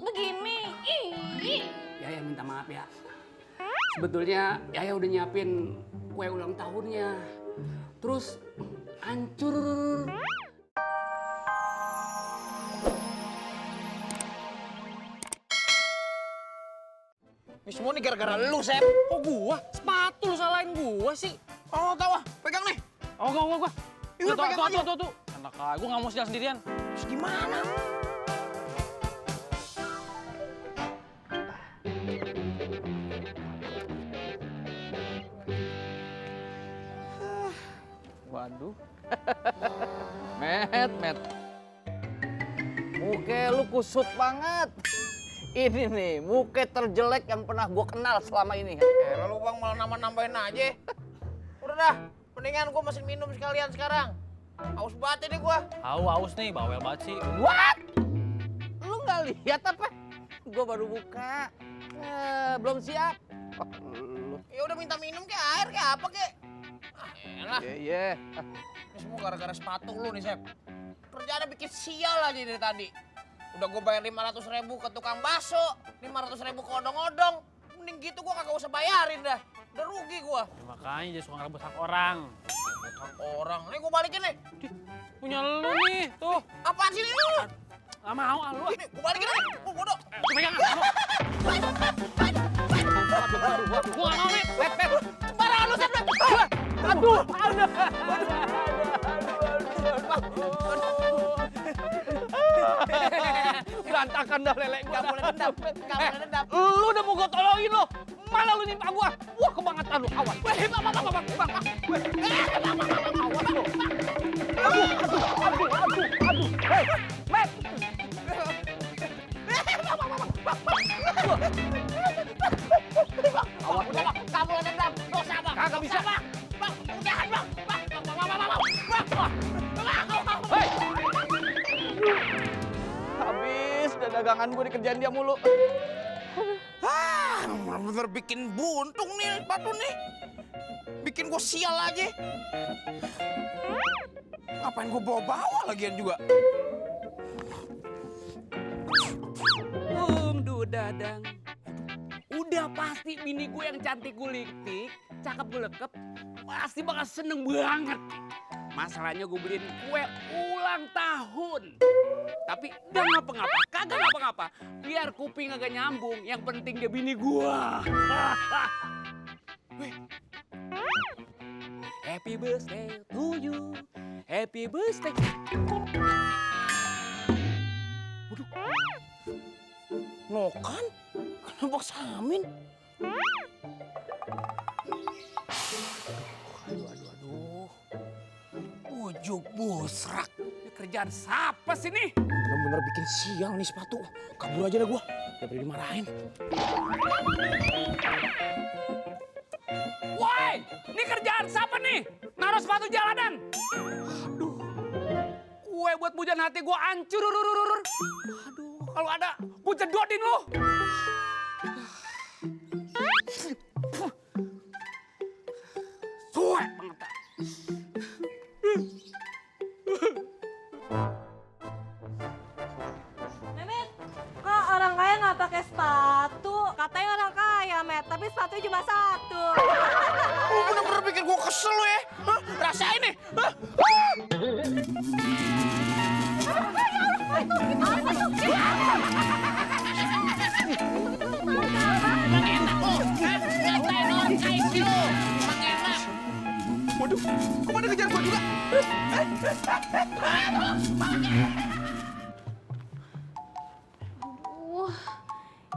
begini. Ih. Yaya minta maaf ya. Sebetulnya Yaya udah nyiapin kue ulang tahunnya. Terus hancur. Ini semua nih gara-gara lu, Sep. Kok gua? Sepatu lu salahin gua sih. Oh, tahu ah. Pegang nih. Oh, gua. Iya, pegang aja. Tuh. Enak aja, gua nggak mau jalan sendirian. Terus gimana? Waduh. Met. Muka lu kusut banget. Ini nih, muka terjelek yang pernah gua kenal selama ini. Lalu bang malah nambah-nambahin aja. Udah dah, mendingan gua mesin minum sekalian sekarang. Haus banget ini gua. Haus nih, bawel banget sih. What? Lu nggak lihat apa? Gua baru buka. Belum siap. Ya udah minta minum kayak air kayak apa kek? Elah. Iya. Ini semua gara-gara sepatu lu nih, Sep. Kerjaannya bikin sial aja dari tadi. Udah gue bayar 500.000 ke tukang bakso, 500.000 ke odong-odong. Mending gitu gue kagak usah bayarin dah. Udah rugi gue. Ya, makanya dia suka ngerebut hak orang. Orang, nih gue balikin nih. Punya lu nih, tuh. Apaan sih ini lu? Gak mau, lu. Ini gue balikin nih. Gue bodoh. Pegang, gua gak mau nih. Pep. Sembarangan lu, Sep. Aduh. Berantakan dah lele gua. Gak boleh dendam. Gak boleh dendam. Lu udah mau gua tolongin lo. Malah lu nimpa gua. Wah, kebangetan lu. Awas. Bang. Awas lu. Aduh. Hei, Met. Awas lu. Gak boleh dendam. Dosa, Bang. Kagak bisa. Bang, udahan, Bang. Bang. Hei. Habis dah dagangan gua dikerjain dia mulu. Bener-bener bikin buntung nih sepatu nih. Bikin gue sial aja. Ngapain gue bawa-bawa lagian juga? Dadang. Udah pasti bini gue yang cantik gulitik, cakep gulekep, pasti bakal seneng banget. Masalahnya gue beliin kue ulang tahun. Tapi gak ngapa-ngapa, kagak ngapa-ngapa. Biar kuping agak nyambung, yang penting dia bini gue. Happy birthday to you, happy birthday. Waduh. Nokan? Kenapa Samin? Aduh. Ujuk busrak. Ini kerjaan siapa sih nih? Bener-bener bikin sial nih sepatu. Kabur aja dah gua. Daripada dimarahin. Woi, ini kerjaan siapa nih? Naruh sepatu jalanan. Aduh. Kue buat pujan hati gua hancur. Aduh, kalau ada gua jedotin lu. Suek banget. Memet, kok orang kaya nggak pakai sepatu? Katanya orang kaya, Met, tapi sepatunya cuma satu. Lu bener-bener bikin gua kesel lu ya. Hah? Rasain nih. Hah? Waduh, kok pada kejar gua juga?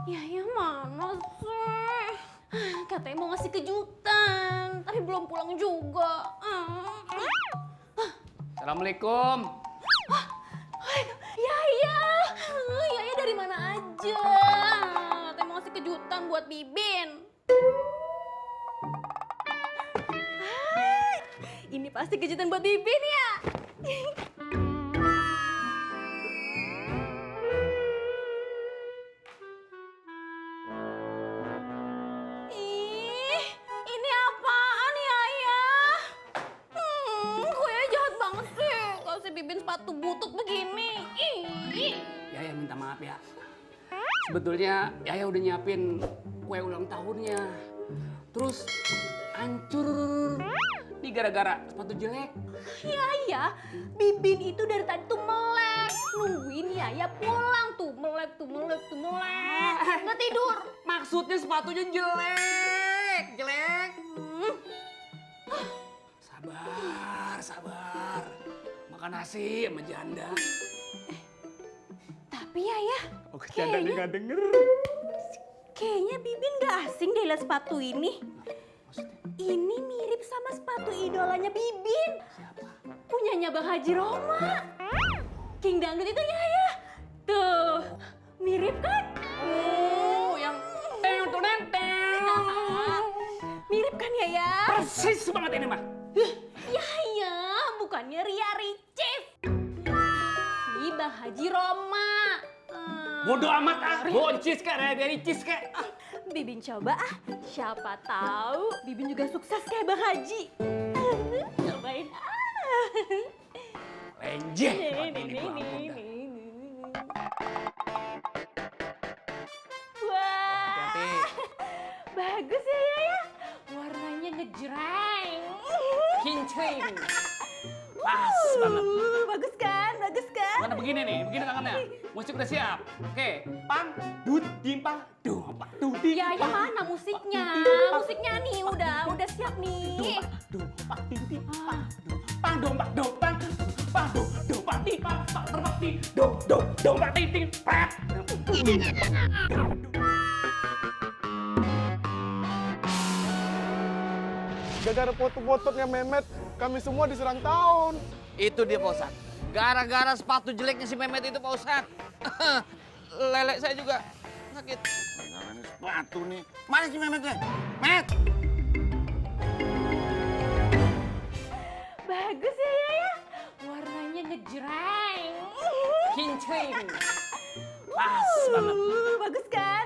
Yaya mana sih? Katanya mau ngasih kejutan, tapi belum pulang juga. Assalamualaikum. Yaya dari mana aja? Katanya mau ngasih kejutan buat Bibin. Ini pasti kejutan buat Bibin ya. Ih, ini apaan ya, Ayah? Gue jahat banget sih. Kalau si Bibin sepatu butut begini. Ih. Ya minta maaf ya. Sebetulnya Yaya udah nyiapin kue ulang tahunnya. Terus hancur. Ini gara-gara sepatu jelek. Yaya, Bibin itu dari tadi tuh melek. Nungguin Yaya pulang tuh. Melek. Nggak tidur. Maksudnya sepatunya jelek. Sabar. Makan nasi sama janda. Tapi Yaya, Oh, jandanya nggak denger. kayaknya Bibin nggak asing deh liat sepatu ini. Ini mirip sama sepatu idolanya Bibin. Siapa? Punyanya Bang Haji Roma. King Dangdut itu Yaya. Tuh, mirip kan? Oh, yang teng. Mirip kan Yaya? Persis banget ini mah. Yaya, bukannya Ria Ricis. Ini Bang Haji Roma. Bodoh amat ah. Boncis kayak dari Ricis kayak. Bibin coba ah, siapa tahu Bibin juga sukses kayak Bang Haji. Cobain ah. Lenjeh. Sepatu ini gua ampun dah. Wah, bagus ya Yaya. Warnanya ngejreng. Kincring. Pas banget. Bagus kan? Mana begini nih, begini tangannya. Musik udah siap. Oke, pang, dut, dimpang, dompak, dudi. Yaya mana musiknya? Musiknya nih udah siap nih. Dompak, didi, pang, dompak, pang, dompak, di, pang, terbak, di, dompak, didi, pret. Gara-gara foto-fotonya Mehmet, kami semua diserang tahun. Itu dia Pak Ustadz. Gara-gara sepatu jeleknya si Mehmet itu Pak Ustadz. Lele saya juga sakit. Gara-gara ini sepatu nih. Mana si Mehmetnya? Met! Bagus ya Yaya. Warnanya ngejreng. Kincring. Pas banget. Bagus kan?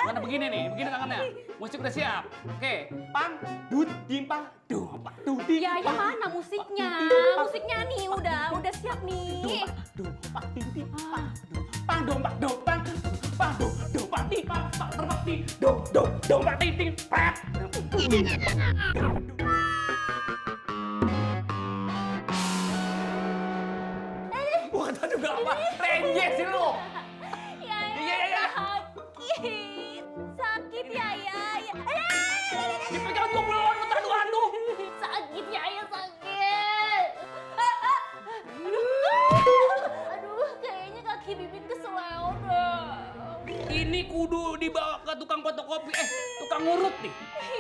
Mana begini nih, begini tangannya. Musik udah siap. Oke, pang, dut, dimpang, dompak, dudi. Yaya mana musiknya? Musiknya nih udah siap nih. Dompak, didi, pang, dompak, pang, dompak, di, pang, terbak, di, dompak, didi, pret. Gua kata juga apa? Renje sih lu. Yaya sakit Yaya. Dipegang gua belum, lu aduh. Sakit Yaya sakit. Aduh, kayaknya kaki Bibin keseleo deh. Ini kudu dibawa ke tukang fotokopi, tukang ngurut nih.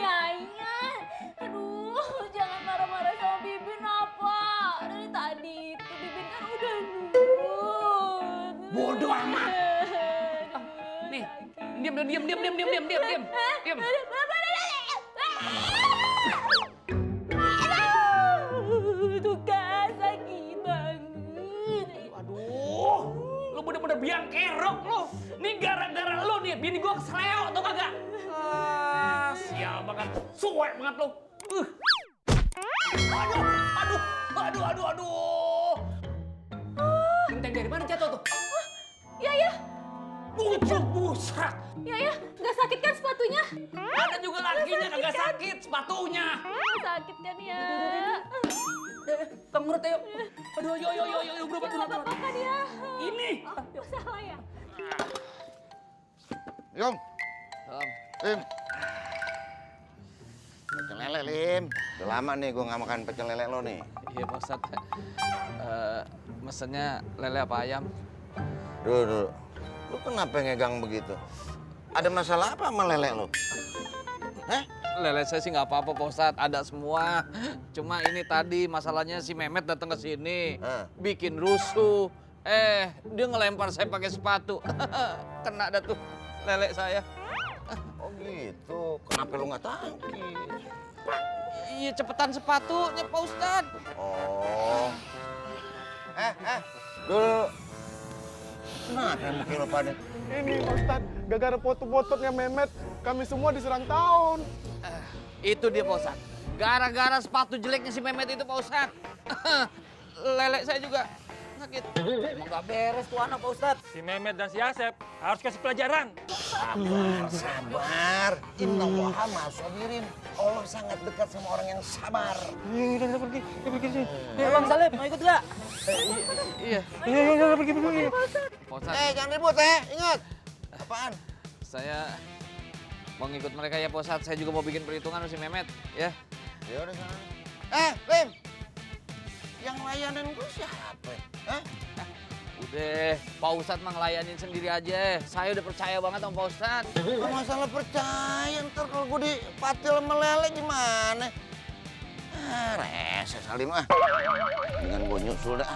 Yaya, aduh jangan marah-marah sama Bibin apa. Dari tadi itu Bibin kan udah nurut. Bodoh amat. Nih, diam. Tuh kan sakit banget. Aduh, lu bener-bener biang kerok lu. Nih gara-gara lu nih, bini gua keseleo tau kagak? Sial banget, suwek banget lu. Aduh. Genteng dari mana jatuh tuh? Yaya, Buset. Yaya, nggak sakit kan sepatunya? Ada juga lakinya kagak sakit sepatunya. Sakit kan ya? Kang ngurut ayo. Aduh, yo, berobat. Nggak apa-apa kan ya? Ini. Oh, salah ya? Yong, Lim. Pecel lele, Lim. Udah lama nih gue nggak makan pecel lele lo nih. Iya Pak Ustadz. Mesennya lele apa ayam? Dulu. Lu kenapa ngegang begitu? Ada masalah apa sama lele lo? Lele saya sih nggak apa-apa Pak Ustadz, ada semua. Cuma ini tadi masalahnya si Mehmet datang ke sini, bikin rusuh. Dia ngelempar saya pakai sepatu. Kena dah tuh lele saya. Oh gitu. Kenapa lu nggak tangkis? Iya cepetan sepatunya Pak Ustadz. Oh. Dulu. Kenapa mungkin lo pada? Ini Pak Ustadz, gara-gara foto-fotonya Mehmet, kami semua diserang tahun. Itu dia Pak Ustadz. Gara-gara sepatu jeleknya si Mehmet itu Pak Ustadz. Lele saya juga sakit. Emang gak beres tuh anak Pak Ustadz. Si Mehmet dan si Asep harus kasih pelajaran. Sabar. Inna waha ma'asobirin. Allah sangat dekat sama orang yang sabar. Kita pergi sih. Bang Salim, mau ikut gak? Iya. Iya, pergi. Pak Ustadz, Jangan ribut ingat. Apaan? saya mau ngikut mereka ya Pak Ustadz. Saya juga mau bikin perhitungan sama si Mehmet, ya. Ya udah sana. Lim. Yang layanin gue siapa? Hah? Udah, Pak Ustadz mah ngelayanin sendiri aja. Saya udah percaya banget sama Pak Ustadz. Gak masalah percaya, ntar kalau gue dipatil sama lele gimana? Rese Salim ah. Dengan gue nyusul dah.